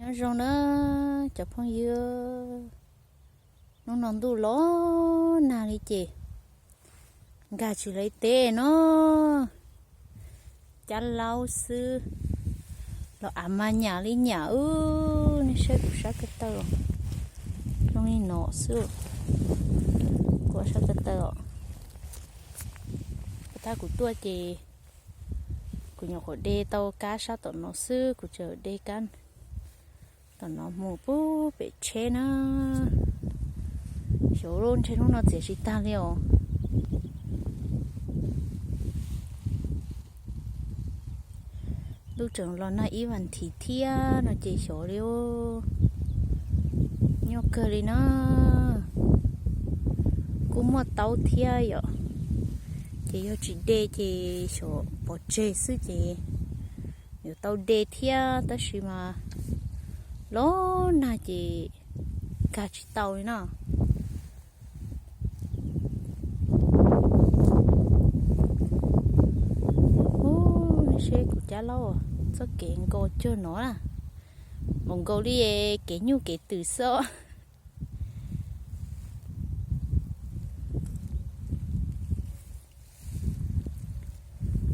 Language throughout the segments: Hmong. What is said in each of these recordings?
Nyob zoo na cov phooj ywg, hnub no ntuj los nag li ces nkag tsis lawv teb no, cab laub xwb los av mas nyam li nyam. Nej saib kuv sab ko taw, zoo li no xwb, kuv sab ko taw os. Kuv tab kuv tuaj ces kuv nyuam qhuav de tau kab sab tom no xwb, kuv tseem de kab tom no mus pub pem tsheb na. Xyov ntshe hnub no txiav tsis tag li os. Ntuj tseem los nag ib vas thiv thiab no ces xyov li, nyuaj kawg li na. Kuj muaj taub thiab yom, ces yog tsis de ces xyov pov tseg xwb ces yuav tau de thiab, tab sis mas los nag ces nkag tsis tau li no. Ub, seb kuv cab laub txoj kev nkaus cuag no na, npaum nkaus li kev nyuj kev twm xwb.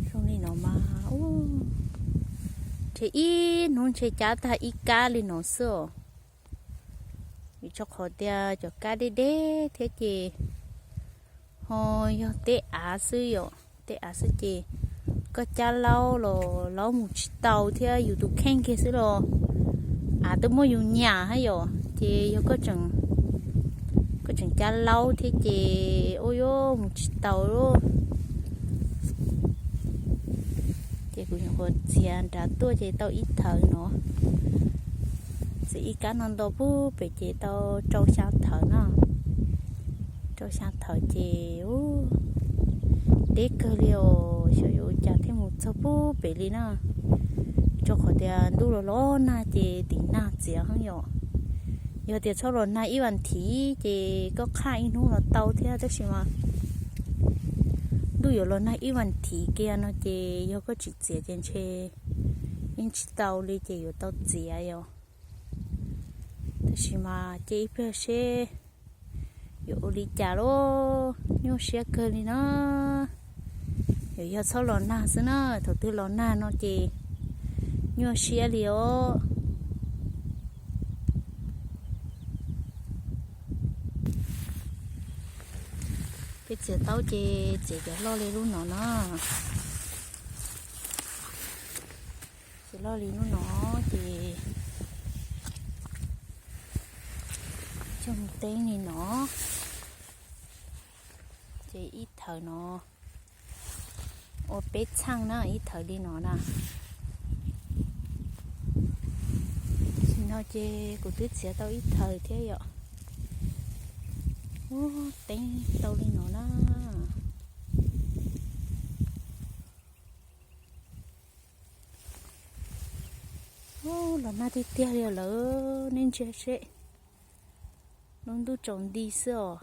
Zoo li no mas, ntshe ib hnub ntshe cab tag ib kab li no xwb os. Vim rau qhov tias cov kab deb deb thiab ces ho yog teb av xwb yom, teb av xwb ces koj cab laub los laub mus tsis tau thiab, yus tus kheej kiag xwb los av twb muab yus nyam hab yom, ces yog koj tseem cab laub thiab ces ua yuav mus tsis tau lawm. Ces kuv nyuam qhuav txiav nrad tuaj ces tau ib thawv no, txiav ib kab no nto pub pem ces tau rau xya thawv no, rau xya thawv ces deb kawg li os, xyov yuav ua cas thiaj mus txog pub pem li na. Rau qhov tias ntuj los los nag ces tim nag txiav heev yom. Yog tias txhob los nag ib vas thiv ces koj qhaj ib hnub los tau thiab, tab sis mas ntuj yuav los nag ib vas thiv kiag no ces yog koj tsis txiav ces ntshe yeej tsis tau li ces yuav tau txiav yom. Tab sis mas cia ib pliag seb yuav ua li cas lauj, nyuaj siab kawg li na. Yuav yog txhob los nag xwb na, thaum twg los nag no ces nyuaj siab li os. Peb txiav taub ces txiav cov loj li lub no na. Txiav loj li lub no ces coj mus teeb li no. Ces ib thawv no ua peb txheej na, ib thawv li no na. Sim no ces kuv twb txiav tau ib thawv thiab yom. Ub, teeb tau li no na. Ub, los nag tiag tiag li lawm, nej ntsia seb. Lub ntuj tsaus nti xwb os.